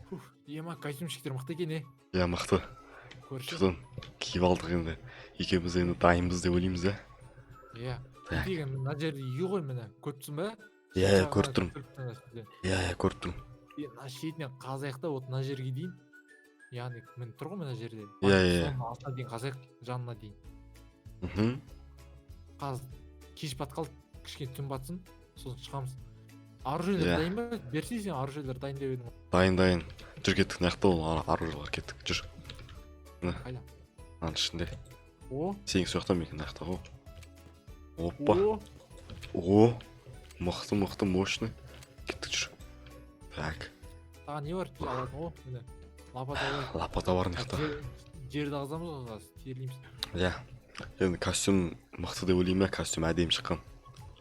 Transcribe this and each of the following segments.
Фух, ема, костюмчиктер мықты екен, е. Иә, мықты. Көрші. Содан киіп алдық енді. Екеуміз енді дайынбыз деп ойлаймыз, иә. Иә. Так. Деген мына жерде үй ғой, міне, көріп тұрсың ба? Иә, иә, Жаңа көріп тұрмын. түсіріп тұрған үстінде. Иә, көріп тұрмын. Е, мына шетінен қазайық та, вот мына жерге дейін, яғни міне тұр ғой мына жерде. Иә, иә, иә. Соның астына дейін қазайық, жанына дейін. Қазір кеш батып қалды, кішкене түн батсын, сосын шығамыз. Оружиелер дайын ба? Берсей, сен оружиелер дайын деп едің ғой. Дайын, дайын. Жүр, кеттік, мына жақта ол оружиелар, кеттік, жүр. Қайда? Мынаның ішінде. О. Сенікі сол жақта, менікі мына жақта ғой. Опа. О. О, мықты, мықты, мощный. Кеттік, жүр. Так. Тағы не бар алатын? О, міне, лопата бар. Лопата бар мына жақта. Жерді қазамыз ғой қазір, терлейміз. Иә. Енді костюм мықты деп ойлаймын, иә, костюм әдемі шыққан.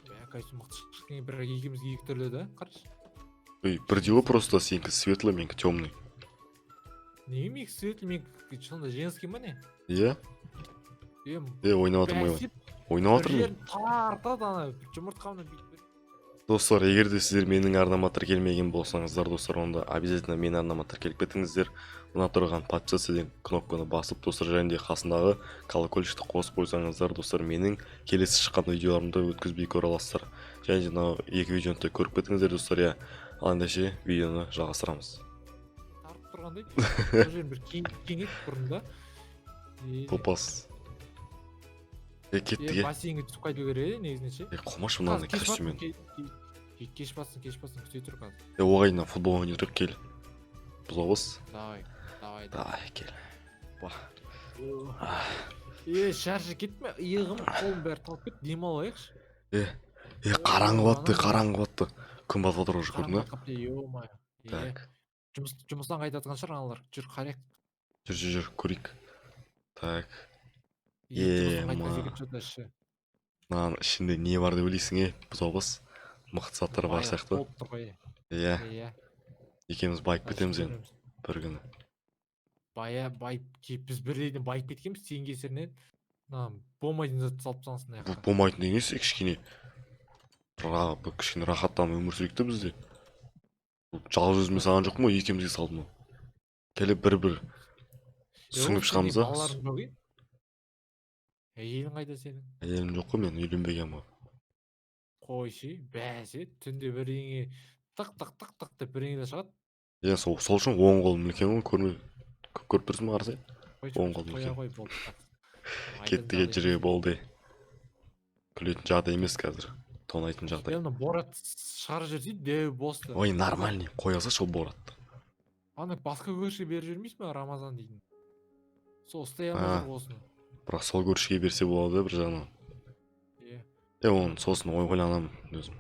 Иә, костюм мықты шыққан, бірақ екеумізге екі түрлі да, қарашы. Ой, бірдей ғой, просто сенікі светлый, менікі темный. Неге менікі светлый? Менікі сонда женский ма, не? Иә. Е. Е, ойнап жатырмын ғой. Бәсе, Ойнап бір жатырмын. жерін тартады ана жұмыртқаны бүйтіп. Достар, егер де сіздер менің арнама тіркелмеген болсаңыздар, достар, онда обязательно менің арнама тіркеліп кетіңіздер. Мына тұрған подписаться деген кнопканы басып, достар, және де қасындағы колокольчикті қосып қойсаңыздар, достар, менің келесі шыққан видеоларымды өткізбей көре аласыздар. Және де мынау екі видеоны да көріп кетіңіздер, достар, иә. Ал ендеше видеоны жалғастырамыз. Тартып тұрғандай, сол жерін бір кеңейт бұрын да. Е, Топас. Е, кеттік, е, е. бассейнге түсіп қайту керек еді негізінен ше. Е, қомашы мынандай Қазір кеш костюммен. батсын, кеш батсын, кеш батсын, күте тұр қазір. Е, оғай, мына футбол ойнай тұрайық, кел. Бұзауыз. Давай, давай. Давай, кел. Ба. Е, шаршап кеттім, иығым, қолым бәрі талып кетті, демалайықшы. Е, е, қараңғы батты, қараңғы батты. Күн батып жатыр уже, көрдің ба? Е, Так. жұмыстан қайтып жатқан шығар аналар, жүр, қарайық. Жүр, жүр, жүр, көрейік. Так. Е, жұмыстан қайтқан Ема. секілді что-то ше. Мынаның ішінде не бар деп ойлайсың, е, бұзаубас? Мықты заттар бар Баяғы сияқты. толып тұр ғой, е. Иә, Иә. екеуміз байып кетеміз енді Көреміз. бір күні. Бая байып біз бірдейден байып кеткенбіз сенің кесірінен. Мына болмайтын затты салып тастағансың мына Бұл жаққа. болмайтын деген несі, кішкене бұл кішкене рахаттанып өмір сүрейік те бізде. Бұл жалғыз өзіме салған жоқпын ғой, екеумізге салдым ғой. Келіп бір-бір Е, сүңгіп ол сенің шығамыз да. балаларың жоқ, е? Әйелің қайда сенің? Әйелім жоқ қой, мен үйленбегенмін ғой. Қойшы, бәсе, түнде бірдеңе тық тық тық тық деп бірдеңе шығады. Иә, сол үшін оң қолым үлкен ғой, көрмей көріп тұрсың ба, қарасай? Қойшы, Оң қолым қоя үлкен. ғой, болды. Кеттік, е, жүре, болды. Күлетін жағдай емес қазір. Тонайтын жағдай. Е, мына Борат шығарып жіберсе, дәу босты. Ой, нормальный, қоя салшы ол Боратты. Ана басқа көршіге беріп жібермейсің ба, Рамазан дейтін? Сол ұстай алмай А. жүр осыны. Бірақ сол көршіге берсе болады бір жағынан. Е. Е, оны сосын ойланамын өзім.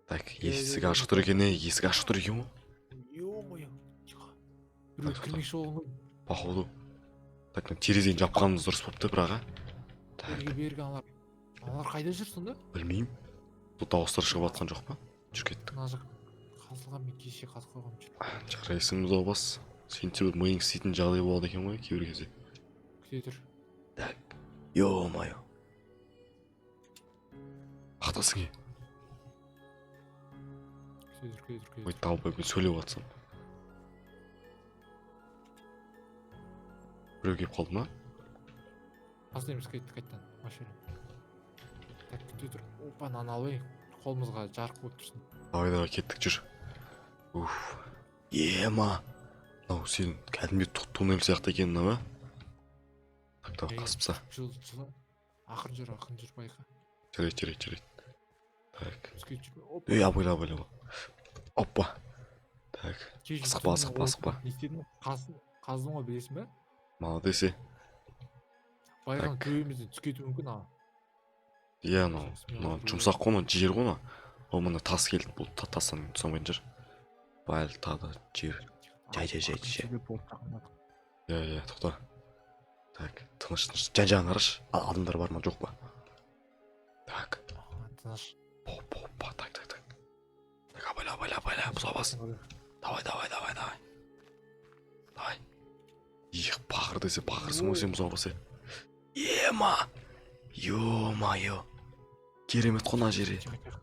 Так, Е, есік е, ашық тұр екен, е, есік ашық тұр екен ғой. Ё-моё, тихо. Біреу Так, кірмекші болған ғой. Походу. Так, мына терезені жапқанымыз дұрыс болыпты бірақ, а. Так, Берге, берге, аналар. Аналар қайда жүр сонда? білмеймін. Бұл дауыстар шығып жатқан жоқ па? Жүр, кеттік. Мына жақ қазылған, мен кеше қазып қойғанмын, жүр. Жарайсың, бұзаубас. Сен де бір миың істейтін жағдай болады екен ғой кейбір кезде. Күте тұр. Так. Ё-моё. Ақтасың, е. Күте тұр, күте тұр, күте Ой, тұр. талбай, мен сөйлеп жатсам. Біреу келіп қалды ма? Бастаймыз, кеттік қайтадан машина. Так, күте тұр. Опа, мынаны алып алайық. Қолымызға жарық болып тұрсын. Давай, давай, кеттік, жүр. Уф. Ема. Мынау сен кәдімгідей туннель сияқты екен мынау, а? Так, давай, Ей, қасып. Жыл, жыл. Ақырын жүр, ақырын жүр, байқа. Жарайды, жарайды, жарайды. Так. Бізге жүр. Опа. Ей, абайла, абайла. Опа. Так, Кеше асықпа, түнде асықпа, асықпа. Не істедің? Қаздым ғой, білесің бе? Молодец, е. Байқан Так. төбемізден түсіп кетуі мүмкін, а. Иә, мынау, мынау жұмсақ қой, мынау жер ғой мынау. О, мына тас келді, бұл тастан түсе алмайтын шығар. Бәл, тағы да жер. Жай, жай, жай, жай. Иә, иә, тоқта. Так, тыныш, тыныш. Жан жағын қарашы. Адамдар бар ма, жоқ па? Так. Тыныш. Опа, опа, так, так, так. Так, абайла, абайла, абайла, бұзаубас. Давай, давай, давай, давай. Давай. Их, бақыр десе бақырсың ғой сен, бұзаубас, е. Ема! Ё-моё. Керемет қой мына жері. Тихо, тихо.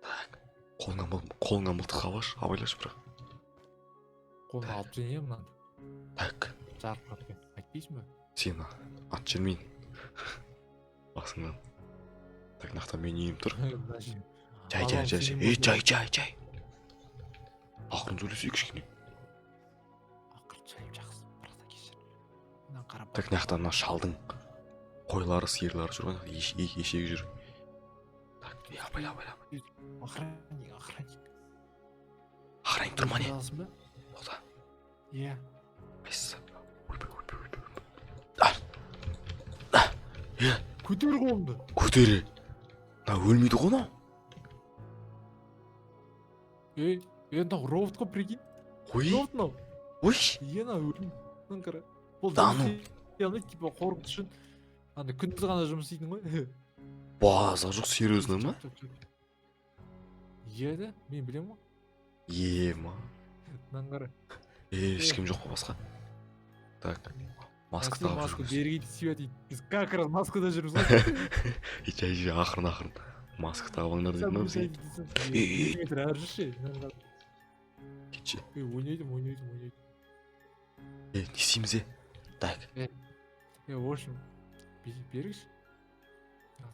Так. Қолыңа мылтық алшы, абайлашы бірақ. Қолына алып тастайын, иә, мынаны. Так. Жарқырап айтпайсың ба? Сені ат жібермейін басыңнан. Так, мына жақта менің үйім тұр. Мына жер. Жай, жай, Адам жай, жай. сенен Ей, болса- жай, жай, жай, ақырын сөйлесейік кішкене. Ақырын сөйлеп, жақсы, бірақ та кешір, мынаны қарап. Так, мына жақта мына шалдың қойлары, сиырлары жүр ғой, екі ешегі жүр. Так, ей, абайла, абайла. Охранник, охранник. Охранник тұр ма, не? Аласың ба? Тоқта. Иә. Қайсысы? Ойбай, ойбай, ойбай, ойбай! А! Е! Көтер қолыңды. Көтере, мына өлмейді ғой мынау. Ей, ей, мынау робот қой, прикинь. Ой. Робот мынау. Ой. Иә, мынау өлім, мынаны қара, бұл Да жұмыс ну. істей алмайды, типа қорқыту үшін андай күндіз ғана жұмыс істейтін ғой. Базар жоқ, серьезно ма? Чоп, чоп, чоп. Иә да, мен білемін ғой. Ема. Мынаны қара. Е, ешкім жоқ па басқа? Так, маска Сен тағып маска жүрміз. Берге тиіп дейді, біз как раз маскада жүрміз ғой. Ей, жай, жай, ақырын, ақырын. Маска тағып алыңдар дейді ма бізге? Ей, ей. 2 метр әрі жүрші, мынаны қара. Кетші. Ей, ойнайтын, ойнайтын, ойнайтын. Е, не істейміз, е? Так. Е, в общем, бергіші,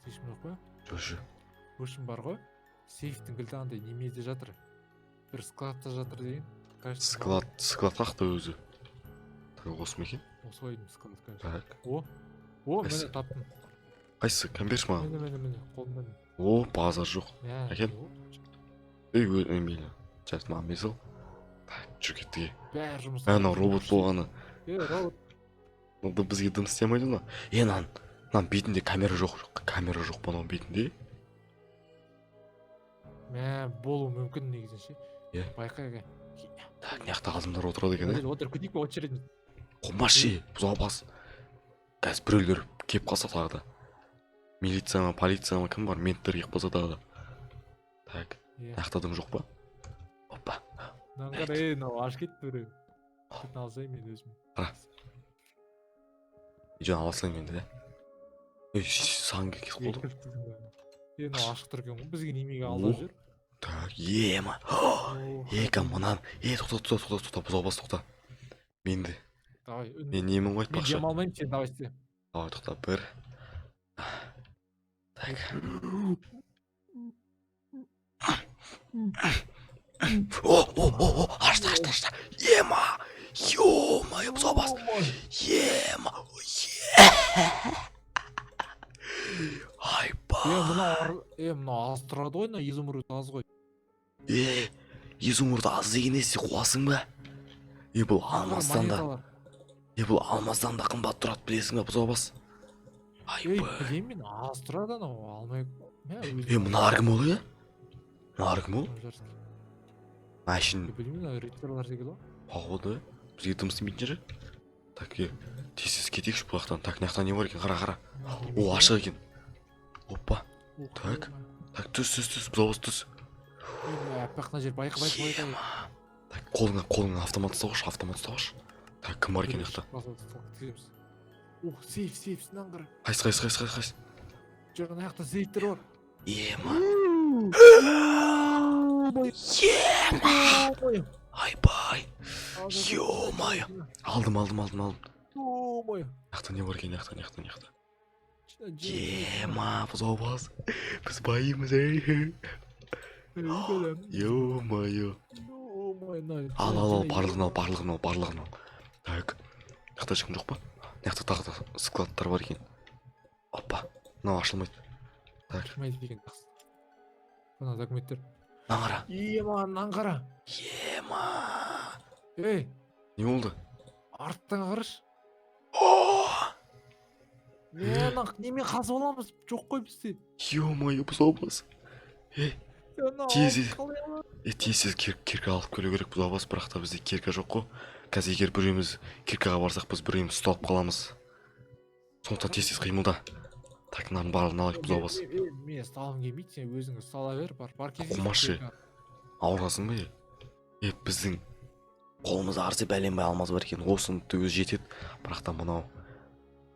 ешкім жоқ па? Жүрші. В общем, бар ғой, сейфтің кілті андай немеде жатыр, бір складта жатыр деген, кажется. Склад, склад қақта өзі? Так, осы ма екен? Осылай деймін, склад, кажется. Так. О, о, Қайсы? міне, таптым. Қайсысы? Кім, берші маған. Міне, міне, міне, қолымда, міне. О, базар жоқ. Мә, Әкел. о, Ей, ей, мейлі, жарайды, маған бере сал. Так, жүр, кеттік, е. Бәрі жұмыс. Ә, мынау робот болғаны. Е, робот. Мынау бізге дым істей алмайды мына. Е, мынаның бетінде камера жоқ, камера жоқ па мынаның бетінде? Мә, болуы мүмкін негізі ше. Иә. Байқа, әке. Так, мына жақта адамдар отырады екен, е. Отыр, күтейік па очередь? Қумашы, бұзау бас. Қазір біреулер келіп қалса тағы да, милиция ма, полиция ма, кім бар, менттер келіп қалса тағы да. Так. Иә. Мына жақта дым жоқ па? Опа. Мынаны қара, ей, мынау ашып кетті біреу. Кілтін алсай мен өзім. Қара. Жөн, ала салайын енді, да. Ей, саған кетіп Е, қалды. кілт. Е, мынау ашық тұр екен ғой, бізге немеге алдап О. жүр? Так, ема. О, Ека, мынан, е, тоқта, тоқта, тоқта, тоқта, бұзау бас, тоқта. Мен де Давай, мен немін ғой, мен айтпақшы. дем алмаймын, сен давай істе. Давай, тоқта, бір. Так. О, о, о, о, ашты, ашты, ашты! Ема, ё-моё, бұзау бас! Ема! Айба! Е, мынау е, мынау аз тұрады ғой, мына изумруд аз ғой. Е, изумруд аз деген не, сен қуасың ба? Е, бұл алмаздан да Монеталар. Е, бұл алмаздан да қымбат тұрады, білесің ба, бұзау бас? Ей, Айбай! білемін мен, аз тұрады анау, алмай мә. Е, мыналар кім ол, е? Мыналар кім ол? Әшін. Білмеймін, мына рыцарьлар секілді ғой. Походу бізге дым істемейтін шығар. Так, е, тез, тез кетейікші бұл жақтан. Так, мына жақта не бар екен? Қара, қара. О, ашық екен. Опа. Так. Так, түс, түс, түс, бұзау бас, түс. Аппақ мына жер, байқа, байқа, байқа. Ема. Так, қолыңа автомат ұстағыш, автомат ұстағыш. Так, кім бар екен мына жақта? О, сейф, сейф, мынаны қара. Қайсы, қайсы, қайсы, қайсы, қайсы? Жоқ, ана жақта сейфтер бар. Ема! Ема! Айбай! Ё-моё! Алдым, алдым, алдым, алдым. Ё-моё! Мына жақта не бар екен? Мына жақта, мына жақта, мына жақта? Ема, бұзау бас, біз байымыз, ей! Ё-моё! Ал, ал, ал, барлығын ал, барлығын ал, барлығын ал. Так, мына жақта ешкім жоқ па? Мына жақта тағы да складтар бар екен. Опа, мынау ашылмайды. Так. Ашылмайды екен, жақсы. Мына документтер. Мына қара. Ема, мынаны қара. Ема! Ей! Не болды? Арттан қарашы. О! Е, мына немен қазып аламыз? Жоқ қой бізде. Ё-моё, бұзау бас, ей! Ана Тез, алып қалай аламыз? Е, тез, тез кирка алып келу керек, бұзау бас. Бірақ та бізде кирка жоқ қой қазір. Егер біреуміз киркаға барсақ, біз біреуміз ұсталып қаламыз, сондықтан тез, тез қимылда. Так, мынаның барлығын алайық, бұзау бас. Мен ұсталғым келмейді, сен өзің ұстала бер, бар, бар, кездесіп. Қумашы. Ауырасың ба, е? Е, біздің қолымызда арсы бәленбай алмаз бар екен, осының өзі жетеді. Бірақ та мынау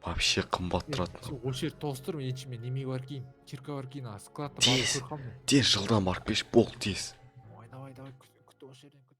вообще қымбат тұрады. Сен осы жерді толыстыр, мен мен неме бар кейін, кирка бар кейін, ана складта барып Тез. көріп қалдым. Тез, жылдам барып келші, бол, тез. Ой, давай, давай, күт, күт, осы жерден күт.